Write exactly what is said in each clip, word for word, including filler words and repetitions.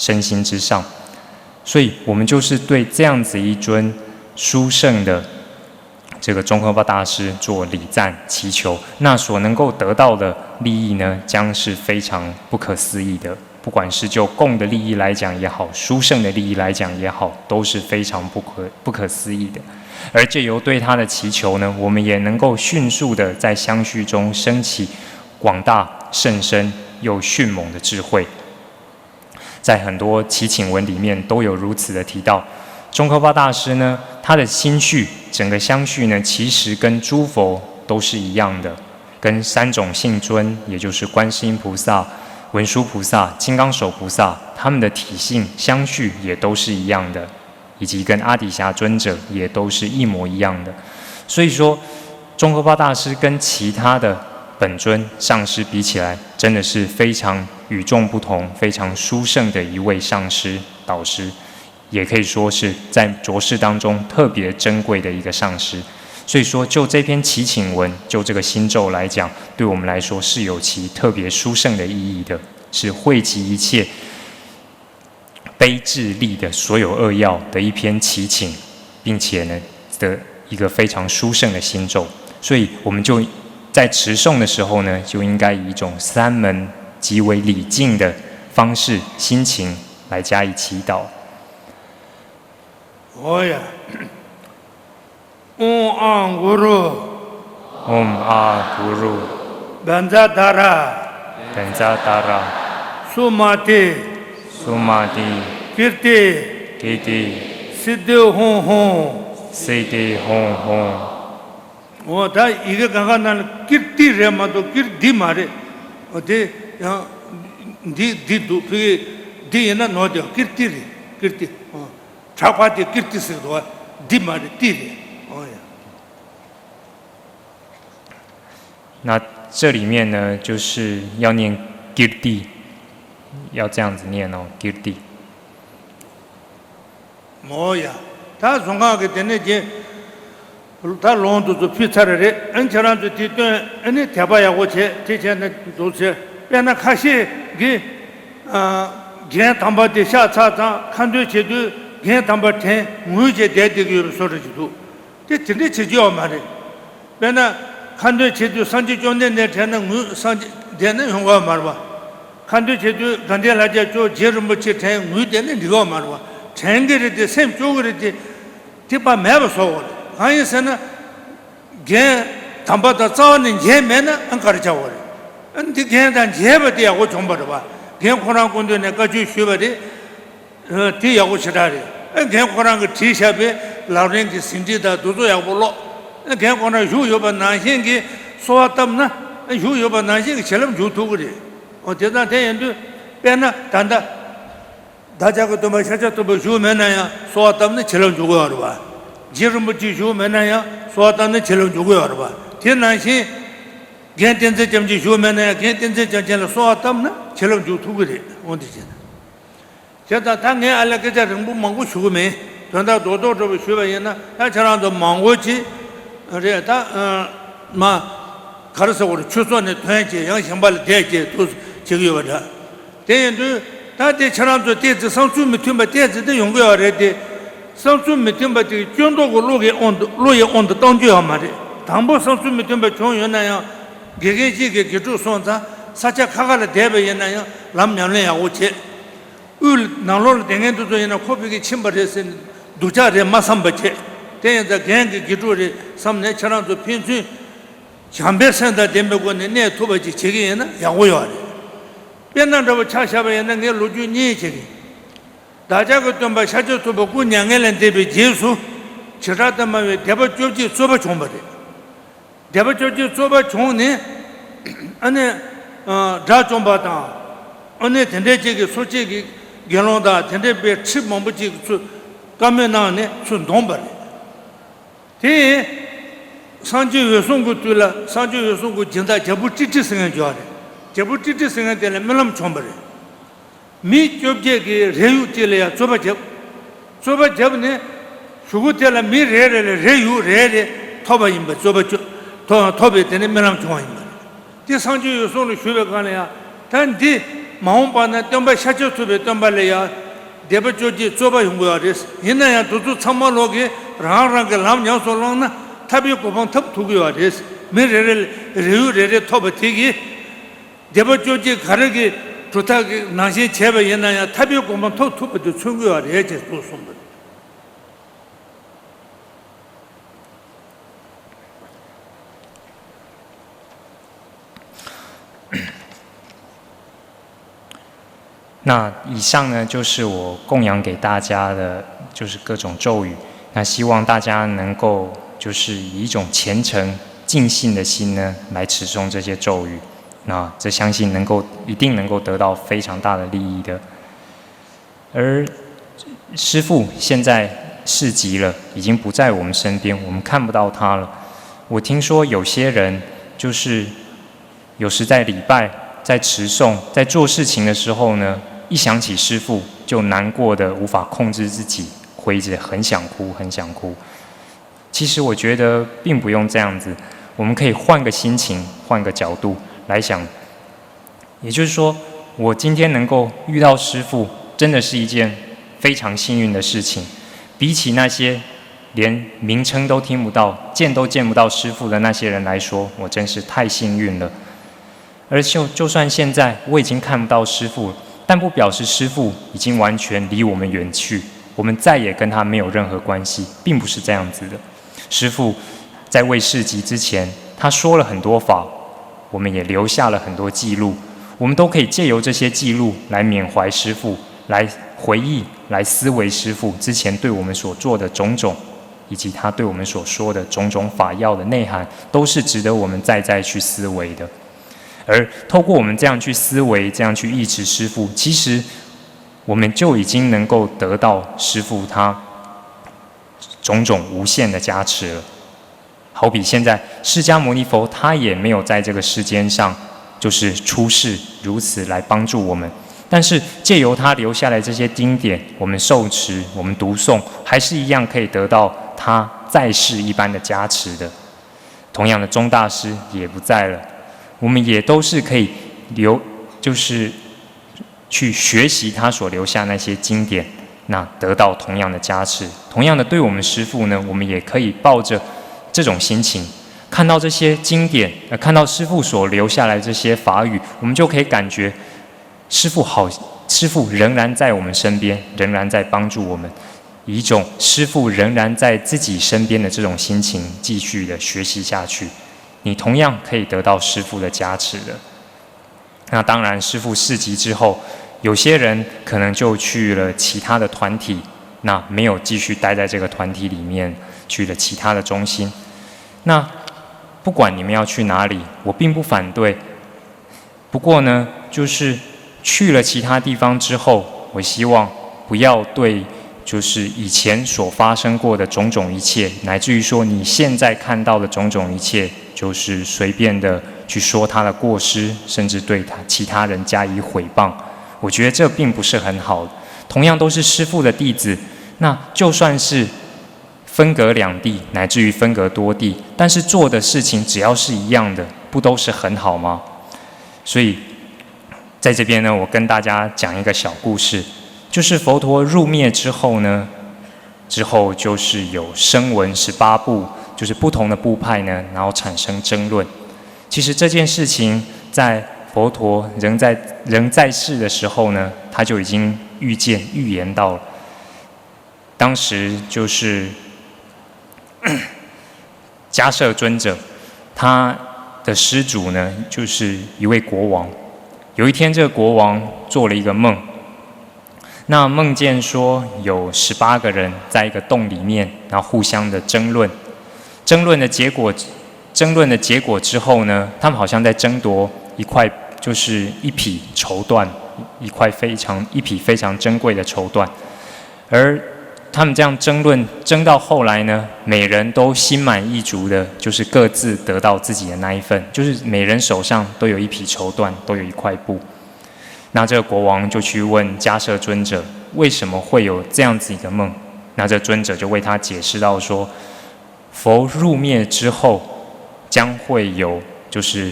身心之上。所以我们就是对这样子一尊殊胜的这个宗喀巴大师做礼赞祈求，那所能够得到的利益呢，将是非常不可思议的。不管是就供的利益来讲也好，殊胜的利益来讲也好，都是非常不可不可思议的。而借由对他的祈求呢，我们也能够迅速的在相续中升起广大甚深又迅猛的智慧。在很多祈请文里面都有如此的提到。宗喀巴大师呢，他的心绪，整个相续呢，其实跟诸佛都是一样的，跟三种性尊，也就是观世音菩萨、文殊菩萨、金刚手菩萨，他们的体性相续也都是一样的，以及跟阿底峡尊者也都是一模一样的。所以说，宗喀巴大师跟其他的本尊上师比起来，真的是非常与众不同、非常殊胜的一位上师导师，也可以说是在浊世当中特别珍贵的一个上师。所以说，就这篇祈请文，就这个心咒来讲，对我们来说是有其特别殊胜的意义的，是汇集一切悲智利的所有恶要的一篇祈请，并且呢的一个非常殊胜的心咒。所以我们就在持诵的时候呢，就应该以一种三门极为礼敬的方式、心情来加以祈祷。 ཨོ་ཡ། ཨོཾ་ཨཱཿ་གུ་རུ། ཨོཾ་ཨཱཿ་གུ་རུ། བཛྲ་དྷ་ར། བཛྲ་དྷ་ར། སུ་མ་ཏི། སུ་མ་ཏི། ཀིརྟི། ཀིརྟི། སིདྡྷི་ཧཱུྃ་ཧཱུྃ། སིདྡྷི་ཧཱུྃ་ཧཱུྃ། ཨོ་ད་ཡི་གེ་གང་ག་ནང་ལ་ཀིརྟི་རེད་མ་གཏོགས་ཀིརྟི་མ་རེད། ཨོ་དེ་ཡང་འདི་འདི་འདུག་ཕ་གི་འདི་ཡིན་ན་ནོར་དེ་ཀིརྟི་རེད། ཀིརྟི། ཨོ། དྲག་པ་དེ་ཀིརྟི་ཟེར་འདུག་བ། འདི་མ་རེད། ཏི་རེད། ཨོ་ཡ། 那这里面呢，就是要念 kirti，要这样子念哦，kirti。 མོ་ཡ། ད་རྫོང་ཁག་གི་དེ་ནས་ཀྱི་ད་ལོང་དུ་ཚོ་ཕུལ་ཚར་རེད། ཨ་ནི་ཁྱེད་རང་ཚོས་དེ་སྟོན། ཨ་ནི་དད་པ་ཡག་པོ་བྱས། དེ་བྱས་ན་འདུག་ཟེར། དཔེར་ན་ཁ་ཤས་ཀྱིས་ཨ་རྒན་དམ་པ་དེ་གཤེགས་ཚར་ཙང་ཁ་འདོན་བྱེད་དུས་རྒན་དམ་པ་དྲན། ངུས་བྱས་བསྡད་བསྡད་ཀྱི་ཡོད་པའི་བཟོ་འདྲ་ཞིག་འདུག་དེ་དེ་འདྲས་བྱེད་རྒྱུ་ཡོད་མ་རེད། དཔེར་ན་ཁ་འདོན་བྱེད་དུས་སངས་རྒྱས་བཅོམ་ལྡན་འདས་དྲན་ན་ངུས་སངས་རྒྱས་བསྡད་ན་ཡོང་གི་ཡོད་མ་རེད་བ། ཁ་འདོན་བྱེད་དུས་དགའ་ལྡན་ལྷ་རྒྱལ་སྐྱོར། རྗེ་རིན་པོ་ཆེ་དྲན། ངུས་བསྡད་ན་འགྲིག་གི་ཡོད་མ་རེད་བ། དྲན་གྱི་རེད་དེ། སེམས་སྐྱོ་གི་རེད་དེ། ཐིགས་པ་མེད་པ་བཟོ་དགོས་རེད། གང་ཡིན་ཟེར་ན། རྒན་དམ་པ་དང་རྩ་བ་ནས་མཇལ་མེད་ན་ཨ་ག་རེ་བྱ་དགོས་རེད། ཨ་འདི་རྒན་དང་མཇལ་བ་དེ་ཡག་པོ་བྱུང་བ་རེད་བ། རྒན་ཁོ་རང་སྐུ་མདུན་ནས་བཀའ་ཆོས་ཞུས་པ་རེད། ཨ་དེ་ཡག་པོ་ཞེ་དྲག་རེད། ཨ་རྒན་ཁོ་རང་གིས་བྲིས་བཞག་པའི་ལམ་རིམ་གྱི་ཟིན་བྲིས་དང་དེ་ཚོ་ཡག་པོ་ཀློག་ཨ་རྒན་ཁོ་རང་བཞུགས་ཡོད་པ་ནང་བཞིན་གྱི་གསོལ་བ་བཏབ་ན། ཨ་བཞུགས་ཡོད་པ་ནང་བཞིན་གྱི་བྱིན་རླབས་འཇུག་ཐུབ་ཀྱི་རེད། འོ་དེ་དང་དེ་ཡིན་དུས་དཔེར་ན་ད་ལྟ་བདག་ཅག་གི་སྟོན་པ་ཤཱཀྱ་ཐུབ་པ་བཞུགས་མེད་ན་ཡང་གསོལ་བ་བཏབ་ན་བྱིན་རླབས་འཇུག་གི་ཡོད་རེད་བ། རྗེ་རིན་པོ་ཆེ་བཞུགས་མེད་ན་ཡང་གསོལ་བ་བཏབ་ན་བྱིན་རླབས་འཇུག་གི་ཡོད་རེད་བ། དེ་ནང་བཞིན་རྒན་བསྟན་འཛིན་སྐྱབས་མཆོག་བཞུགས་མེད་ན་ཡང་རྒན་བསྟན་འཛིན་སྐྱབས་མཆོག་ལ་གསོལ་བ་བཏབ་ན་བྱིན་རླབས་འཇུག་ཐུབ་ཀྱི་རེད། འོ་དེ་བྱས་ན། བྱས་ཙང་ད་ངས་ཨ་ལས་སྐད་ཆ་རིང་པོ་མང་པོ་ཞུ་གི་མིན། དོན་དག་རྡོག་རྡོག་འདྲ་པོ་ཞུས་པ་ཡིན་ན་ད་ཁྱེད་རང་ཚོ་མང་པོ་ཅིག་རེད་ད། ཨ་མ་ག་རེ་ཟེར་དགོས་རེད། ཆོས་ཚོགས་ནས་ཐོན་བྱས་ཡང་གཞན་པ་ལ་བསྡད་བྱས་འདུག་བྱེད་ཀྱི་ཡོད་པ་འདྲ། དེ་ཡིན་དུས་ད་དེ་ཁྱེད་རང་ཚོ་ཏོག་ཙམ་བསམ་ཚུལ་མི་མཐུན་པ་ཏོག་ཙམ་དེ་ཡོང་གི་ཡོད་རེད་དེ། བསམ་ཚུལ་མི་མཐུན་པ་དེ་སྐྱོན་རྟོག་གི་བློ་གི་དབང་དུ་བློ་ཡི་དབང་དུ་གཏོང་རྒྱུ་ཡོད་མ་རེད། དང་པོ་བསམ་ཚུལ་མི་མཐུན་པ་བྱུང་ཡོད་ན་ཡང་། དགེ་རྒན་གཅིག་གིས་དགེ་ཕྲུག་སོང་ཙང་ས་ཆ་ཁ་ཁ་ལ་བསྡད་པ་ཡིན་ན་ཡང་ལམ་ཉམས་ལེན་ཡག་པོ་བྱེད། དབུས་ནང་ལོགས་ལ་བསྡད་མཁན་དེ་ཚོ་ཡིན་ན་ཁོ་ཕ་གིར་ཕྱིན་པ་རེད་ཟེར་ནས་སྡུག་ཅག་རེད་མ་བསམ་པ་བྱེད། དེ་ཡིན་ཙང་རྒན་གྱི་དགེ་ཕྲུག་རེད་བསམ་ནས་ཁྱེད་རང་ཚོ་ཕན་ཚུན་བྱམས་པའི་སེམས་དང་ལྡན་པའི་སྒོ་ནས་གནས་ཐུབ་པ་ཅིག་བྱེད་ཀྱི་ཡིན་ན་ཡག་པོ་ཡོད་རེད། དཔེར་ན་འདྲ་པོ་ཆ་བཞག་པ་ཡིན་ན་ངས་ལོ་རྒྱུས་གཉིས་བྱེད་ཀྱི། བདག་ཅག་གི་སྟོན་པ་ཤཱཀྱ་ཐུབ་པ་སྐུ་མྱ་ངན་ལས་འདས་པའི་རྗེས་སུ། བྱེ་བྲག་ཏུ་སྨྲ་བའི་སྡེ་པ་བཅོ་བརྒྱད་རྩོད་པ་བྱུང་བ་རེད། སྡེ་པ་བཅོ་བརྒྱད་རྩོད་པ་བྱུང་ནས། ཨ་ནི། ཨ་དགྲ་བཅོམ་པ་དང་། ཨ་ནི་དེ་འདྲའི་ཅིག་གི་སོ་སྐྱེ་གི་དགེ་སློང་དང་དེ་འདྲའི་པའི་ཁྲི་མང་པོ་ཅིག་ཚུར་བཀའ་མོལ་གནང་ནས་ཚུར་འདོན་པ་རེད། དེ་སངས་རྒྱས་འོད་སྲུང་གི་དུས་ལ་སངས་རྒྱས་འོད་སྲུང་གི་སྦྱིན་བདག་རྒྱལ་པོ་ཀྲི་ཀྲི་ཟེར་མཁན་བྱུང་བ་རེད། རྒྱལ་པོ་ཀྲི་ཀྲི་ཟེར་མཁན་དེ་ལ་རྨི་ལམ་བྱུང་བ་རེད། མི་བཅོ་བརྒྱད་ཀྱིས་རས་ཡུག་གཅིག་ལ་ཡང་རྩོད་པ་བརྒྱབ། རྩོད་པ་བརྒྱབ་ནས། གཞུག་གུ་དེ་ལ་མི་རེ་རེ་ལ་རས་ཡུག་རེ་རེ་ཐོབ་པ་ཡིན་པ། རྩོད་པ་བཅོ་ཐོབ་ཐོབ་པའི་དེ་ནས་རྨི་ལམ་བྱུང་བ་ཡིན་པ་རེད། དེ་སངས་རྒྱས་འོད་སྲུང་ལ་ཞུས་པའི་སྒང་ལ་ཡང་ད་འདི་ མ་འོངས་པ་ན་སྟོན་པ་ཤཱཀྱ་ཐུབ་པའི་སྟོན་པ་ལ་ཡང་སྡེ་པ་བཅོ་བརྒྱད་རྩོད་པ་ཡོང་གི་ཡོད་རེད། ཡིན་ན་ཡང་དེ་ཚོ་ཚང་མ་ལོག་གིས་རང་རང་གི་ལམ་ཉམས་སུ་བླངས་ན་ཐར་པའི་གོ་འཕང་ཐོབ་ཐུབ་ཀྱི་ཡོད་རེད། མི་རེ་རེ་ལ་རེ་ཡོད་རེ་རེ་ཐོབ་པ་དེ་གིས་སྡེ་པ་བཅོ་བརྒྱད་ག་རེ་གི་གྲུབ་མཐའ་གི་ནང་བཞིན་བྱས་པ་ཡིན་ན་ཡང་ཐར་པའི་གོ་འཕང་ཐོབ་ཐུབ་པ་དེ་མཚོན་གྱི་ཡོད་རེད་ཅེས་གསུངས་པ་རེད། 那以上呢，就是我供养给大家的，就是各种咒语。那希望大家能够就是以一种虔诚、敬信的心呢，来持诵这些咒语。那这相信能够一定能够得到非常大的利益的。而师父现在逝世了，已经不在我们身边，我们看不到他了。我听说有些人就是有时在礼拜、在持诵、在做事情的时候呢，一想起师父就难过的无法控制自己，会一直很想哭，很想哭。其实我觉得并不用这样子，我们可以换个心情，换个角度来想。也就是说，我今天能够遇到师父，真的是一件非常幸运的事情。比起那些连名称都听不到、见都见不到师父的那些人来说，我真是太幸运了。而就就算现在我已经看不到师父，但不表示师父已经完全离我们远去，我们再也跟他没有任何关系，并不是这样子的。师父在未逝世之前，他说了很多法，我们也留下了很多记录，我们都可以借由这些记录来缅怀师父，来回忆、来思维师父之前对我们所做的种种，以及他对我们所说的种种法要的内涵，都是值得我们再再去思维的。而透过我们这样去思维、这样去忆持师父，其实我们就已经能够得到师父他种种无限的加持了。好比现在释迦牟尼佛他也没有在这个世间上就是出世，如此来帮助我们，但是借由他留下来这些经典，我们受持，我们读诵，还是一样可以得到他在世一般的加持的。同样的，宗大师也不在了，我们也都是可以留，就是去学习他所留下那些经典，那得到同样的加持。同样的，对我们师父呢，我们也可以抱着这种心情，看到这些经典，呃，看到师父所留下来这些法语，我们就可以感觉师父好，师父仍然在我们身边，仍然在帮助我们，以一种师父仍然在自己身边的这种心情继续的学习下去，你同样可以得到师父的加持的。那当然，师父逝世之后，有些人可能就去了其他的团体，那没有继续待在这个团体里面，去了其他的中心。那不管你们要去哪里，我并不反对。不过呢，就是去了其他地方之后，我希望不要对就是以前所发生过的种种一切，乃至于说你现在看到的种种一切，就是随便的去说他的过失，甚至对他其他人加以毁谤。我觉得这并不是很好。同样都是师父的弟子，那就算是分隔两地，乃至于分隔多地，但是做的事情只要是一样的，不都是很好吗？所以在这边呢，我跟大家讲一个小故事，就是佛陀入灭之后呢，之后就是有声闻十八部，就是不同的部派呢，然后产生争论。其实这件事情在佛陀仍在仍在世的时候呢，他就已经预见预言到了。当时就是迦摄尊者，他的施主呢，就是一位国王。有一天，这个国王做了一个梦，那梦见说有十八个人在一个洞里面，然后互相的争论，争论的结果，争论的结果之后呢，他们好像在争夺一块，就是一匹绸缎，一块非常一匹非常珍贵的绸缎，而他们这样争论，争到后来呢，每人都心满意足的，就是各自得到自己的那一份，就是每人手上都有一匹绸缎，都有一块布。那这个国王就去问迦摄尊者，为什么会有这样子一个梦？那这尊者就为他解释到说，佛入灭之后，将会有就是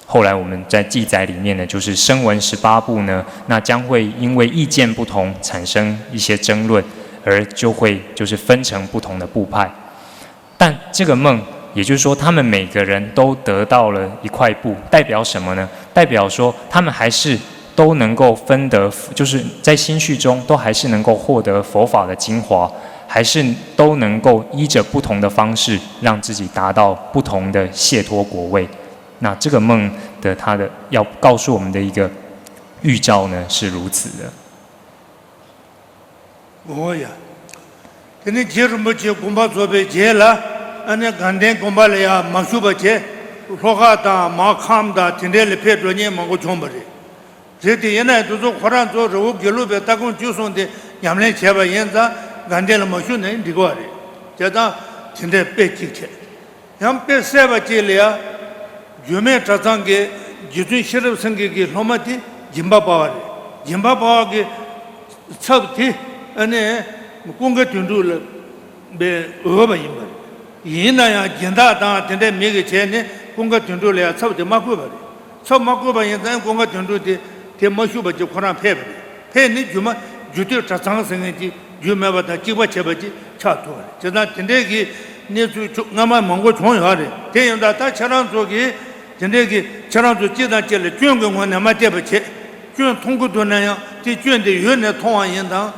后来我们在记载里面呢，就是声闻十八部呢，那将会因为意见不同产生一些争论，而就会就是分成不同的部派。但这个梦，也就是说，他们每个人都得到了一块布，代表什么呢？代表说他们还是都能够分得，就是在心绪中都还是能够获得佛法的精华，还是都能够依着不同的方式，让自己达到不同的解脱果位。那这个梦的它的要告诉我们的一个预兆呢，是如此的。 འོ་ཡ། དེ་ནས་རྗེ་རིན་པོ་ཆེ་དགོངས་པ་རྫོགས་པའི་རྗེས་ལ། ཨ་ནི་དགའ་ལྡན་དགོན་པ་ལ་ཡང་མ་བཞུགས་པ་བྱས། ལྷོ་ཁ་དང་མར་ཁམས་དང་དེ་འདྲའི་ལ་ཕེབས་འགྲོ་མཁན་མང་པོ་བྱུང་བ་རེད། རེད་དེ་ཡིན་ན་ཡང་དེ་ཚོ་ཁོ་རང་ཚོ་རི་བོ་དགེ་ལུགས་པའི་ལྟ་སྒོམ་སྤྱོད་གསུམ་དེ་ཉམས་ལེན་བྱས་པ་ཡིན་ཙང་དགའ་ལྡན་ལ་མ་བཞུགས་ན་འགྲིག་གི་རེད། བྱས་ཙང་དེ་འདྲའི་དཔེ་གཅིག་བྱས། ཡང་དཔེ་གསལ་བ་གཅིག་ལ་ཡ། འགྱུར་མེད་གྲྭ་ཚང་གི་རྗེ་བཙུན་ཤེས་རབ་སེང་གེ་གི་སློབ་མ་དེ་སྦྱིན་པ་པ་བ་རེད། སྦྱིན་པ་པ་བ་གི་ཚབ་དེ་ཨ་ནི་ཀུན་དགའ་དོན་གྲུབ་ལ་བའི་འོས་པ་ཡིན་པ་རེད། ཡིན་ན་ཡང་སྦྱིན་བདག་དང་དེ་འདྲའི་མི་གི་བྱས་ནས་ཀུན་དགའ་དོན་གྲུབ་ལ་ཡང་ཚབ་དེ་མ་བསྐུལ་བ་རེད། ཚབ་མ་བསྐུལ་བ་ཡིན་ཙང་ཀུན་དགའ་དོན་གྲུབ་དེ་དེ་མ་བཞུགས་པ་ཅིག་ཁོ་རང་ཕེབས་པ་རེད། ཕེབས་ནས་རྒྱུ་མ་རྒྱུ་སྟོད་གྲྭ་ཚང་ཟེར་མཁན་ཅིག་རྒྱུ་མེད་པ་དང་གཅིག་པ་བྱས་པ་ཅིག་ཆགས་ཐུབ་པ་རེད། བྱས་ཙང་དེ་འདྲའི་གི་གནས་ཚུལ་ཆུ་སྔ་མ་མང་པོ་བྱུང་ཡོད་རེད། དེ་ཡིན་ད་ལྟ་ཁྱེད་རང་ཚོ་གིས་དེ་འདྲའི་གི་ཁྱེད་རང་ཚོ་གཅིག་དང་གཅིག་ལ་སྐྱོན་གི་ངོས་ནས་མ་བལྟས་པ་བྱས། སྐྱོན་མཐོང་གི་འདུག་ན་ཡང་དེ་སྐྱོན་དེ་ཡོད་ནས་མཐོང་བ་ཡིན་དང་།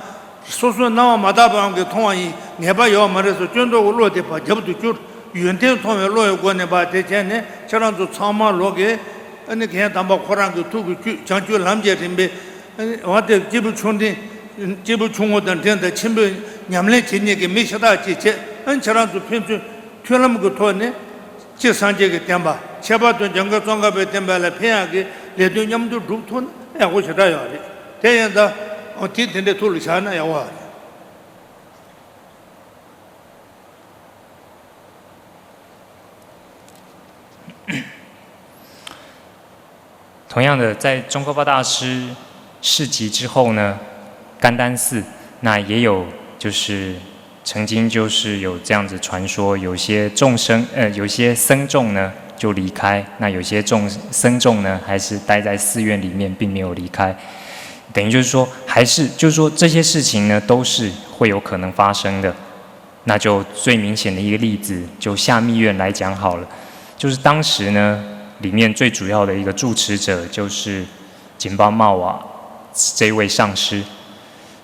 སོ་སོའི་སྣང་བ་མ་དག་པའང་གིས་མཐོང་བ་ཡིན་ངེས་པ་ཡོད་མ་རེད་སོ། སྐྱོན་འདོགས་ཀྱི་བློ་དེ་ཕར་རྒྱབ་ཏུ་བསྐྱུར། ཡོན་ཏན་མཐོང་བའི་བློ་ཡི་སྒོ་ནས་ཕར་དེ་བྱས་ནས་ཁྱེད་རང་ཚོ་ཚང་མ་ལོག་གིས་ཨ་ནི་རྒན་དམ་པ་ཁོ་རང་གི་ཐུགས་ཀྱི་བཅུད་བྱང་ཆུབ་ལམ་གྱི་རིམ་པས། ཨ་ནི་འོ་དེ་སྐྱེས་བུ་ཆུང་འབྲིང་། སྐྱེས་བུ་ཆུང་ངུ་དང་འབྲིང་དང་ཆེན་པོའི་ཉམས་ལེན་བྱེད་མཁན་གྱི་མི་ཤ་སྟག་ཅིག་བྱས། ཨ་ནི་ཁྱེད་རང་ཚོ་ཕན་ཚུན་མཐུན་ལམ་གྱི་ཐོག་ནས། སྤྱིར་སངས་རྒྱས་ཀྱི་བསྟན་པ་ཁྱད་པར་དུ་འཇམ་མགོན་ཙོང་ཁ་པའི་བསྟན་པ་ལ་ཕན་ཡག་གི་ལས་དོན་མཉམ་དུ་སྒྲུབ་ཐུབ་ན་ཡག་པོ་ཞེ་དྲག་ཡོད་རེད། དེ་ཡིན་ཙང་འོ་དེ་དེ་འདྲའི་ཐུགས་ལ་བཞག་ན་ཡག་པོ་རེད། 同样的，在宗喀巴大师逝世之后呢，甘丹寺那也有就是曾经就是有这样子传说，有些众生呃，有些僧众呢就离开，那有些众僧众呢还是待在寺院里面，并没有离开。等于就是说，还是就是说这些事情呢都是会有可能发生的。那就最明显的一个例子，就下密院来讲好了，就是当时呢，里面最主要的一个住持者就是 金巴茂瓦这位上师。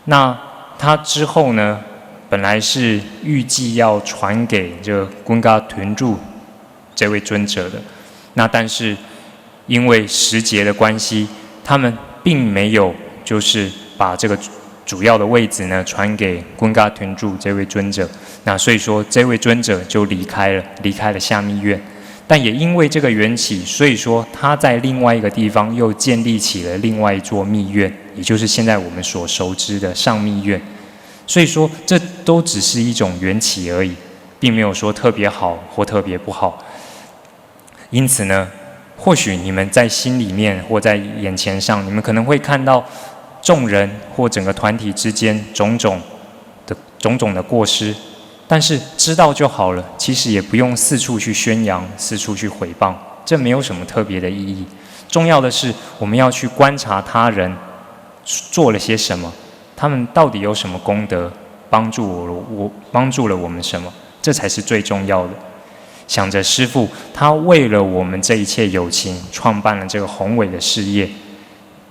那他之后呢，本来是预计要传给这个 Gunga Tunju 这位尊者的，那但是因为时节的关系，他们并没有就是把这个主要的位置呢传给 Gunga Tunju 这位尊者，那所以说这位尊者就离开了，离开了下密院。 但也因为这个缘起，所以说他在另外一个地方又建立起了另外一座密院，也就是现在我们所熟知的上密院。所以说，这都只是一种缘起而已，并没有说特别好或特别不好。因此呢，或许你们在心里面或在眼前上，你们可能会看到众人或整个团体之间种种的种种的过失，但是知道就好了，其实也不用四处去宣扬，四处去毁谤，这没有什么特别的意义。重要的是，我们要去观察他人做了些什么，他们到底有什么功德，帮助我我帮助了我们什么，这才是最重要的。想着师父，他为了我们这一切有情，创办了这个宏伟的事业，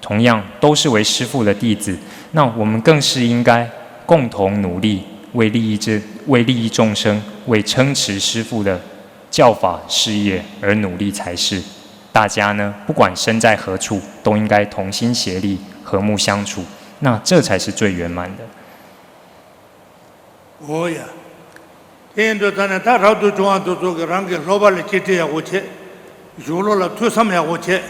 同样都是为师父的弟子，那我们更是应该共同努力，为利益这为利益众生，为撑持师父的教法事业而努力才是。大家呢，不管身在何处，都应该同心协力，和睦相处，那这才是最圆满的。 འོ་ཡ། དེ་ཡིན་དུས་ད་ནི་ད་རབ་ཏུ་བྱུང་བ་དེ་ཚོ་གི་རང་གི་སློབ་པ་ལ་གཅེས་སྤྲས་ཡག་པོ་བྱེད། གཞུང་ལུགས་ལ་ཐོས་བསམ་ཡག་པོ་བྱེད།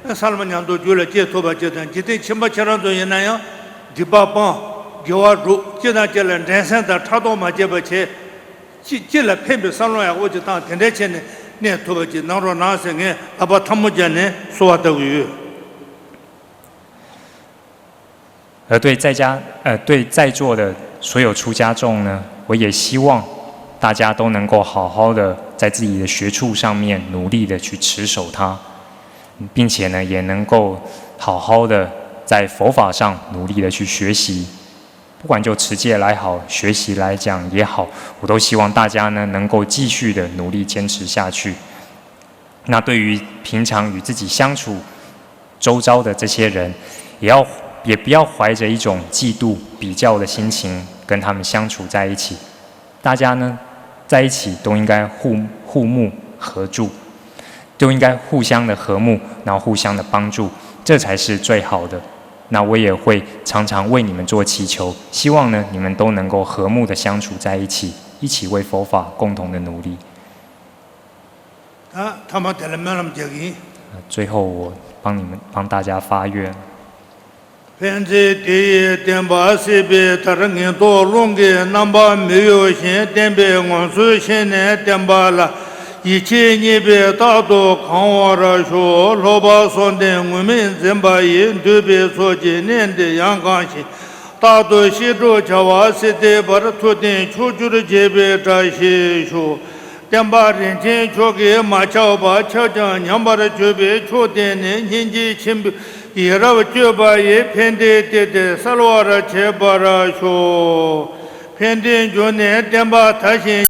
ས་ལམ་ཉམས་རྟོགས་རྒྱུད་ལ་སྐྱེ་ཐུབ་པ་བྱེད་དང་འཇིག་རྟེན་ཁྱིམ་པ་ཁྱེད་རང་ཚོ་ཡིན་ན་ཡང་སྡིག་པ་སྤང་། དགེ་བ་སྒྲུབ། གཅིག་དང་གཅིག་ལ་འགྲན་སེམས་དང་ཕྲག་དོག་མ་སྐྱེས་པ་བྱེད། གཅིག་གཅིག་ལ་ཕན་པའི་བསམ་བློ་ཡག་པོ་ཅིག་བཏང་དེ་འདྲའི་བྱས་ནས་གནས་ཐུབ་པ་ཅིག་གནང་རོགས་གནང་ཟེར་ངས་ལག་པ་ཐལ་མོ་སྦྱར་ནས་གསོལ་བ་བཏབ་ཀྱི་ཡོད། 而对在家呃对在座的所有出家众呢，我也希望大家都能够好好的在自己的学处上面努力的去持守它。并且呢，也能够好好的在佛法上努力的去学习。不管就持戒来好，学习来讲也好，我都希望大家呢能够继续的努力坚持下去。那对于平常与自己相处周遭的这些人，也要也不要怀着一种嫉妒、比较的心情跟他们相处在一起。大家呢在一起都应该互互慕合助，都应该互相的和睦，然后互相的帮助，这才是最好的。那我也会常常为你们做祈求，希望呢你们都能够和睦的相处在一起，一起为佛法共同的努力。 ད་ཐ་མ་དེ་ལ་སྨོན་ལམ་རྒྱག་གི་ཡིན། 最后，我帮你们帮大家发愿。 ཕན་ཚུན་དེ་ཡི་བསྟན་པ་སྲིད་པའི་མཐར། ངན་རྟོག་རླུང་གིས་རྣམ་པར་མི་གཡོ་ཞིང་། བསྟན་པའི་ངང་ཚུལ་ཤེས་ནས་བསྟན་པ་ལ། ཡིད་ཆེས་རྙེད་པའི་རྟག་ཏུ་གང་བར་ཤོག་ལྷག་པར་གསོལ་འདེབས་ངུར་སྨྲིག་འཛིན་པ་ཡིས། འདུས་པའི་ཚོགས་ཀྱིས་གནས་འདི་ཡང་གང་ཞིང་། རྟག་ཏུ་གཤེགས་སྒྲུབ་བྱ་བ་སྲིད་མཐའི་བར། ཐུབ་བསྟན་ཕྱོགས་བཅུར་རྒྱས་པའི་བཀྲ་ཤིས་ཤོག་བསྟན་པ་རིན་ཆེན་མཆོག་གིས་མ་ཆག་པ། ཆག་ཀྱང་ཉམས་པར་གྱུར་པའི་མཆོག་བསྟན་ནས། སྙིང་རྗེ་ཆེན་པོས་ཡིད་རབ་གཅོད་པ་ཡི། ཕན་བདེའི་གཏེར་དེ་གསལ་བར་བྱེད་པར་ཤོག་ཕན་བདེའི་འབྱུང་གནས་བསྟན་པ་དར་ཞིང་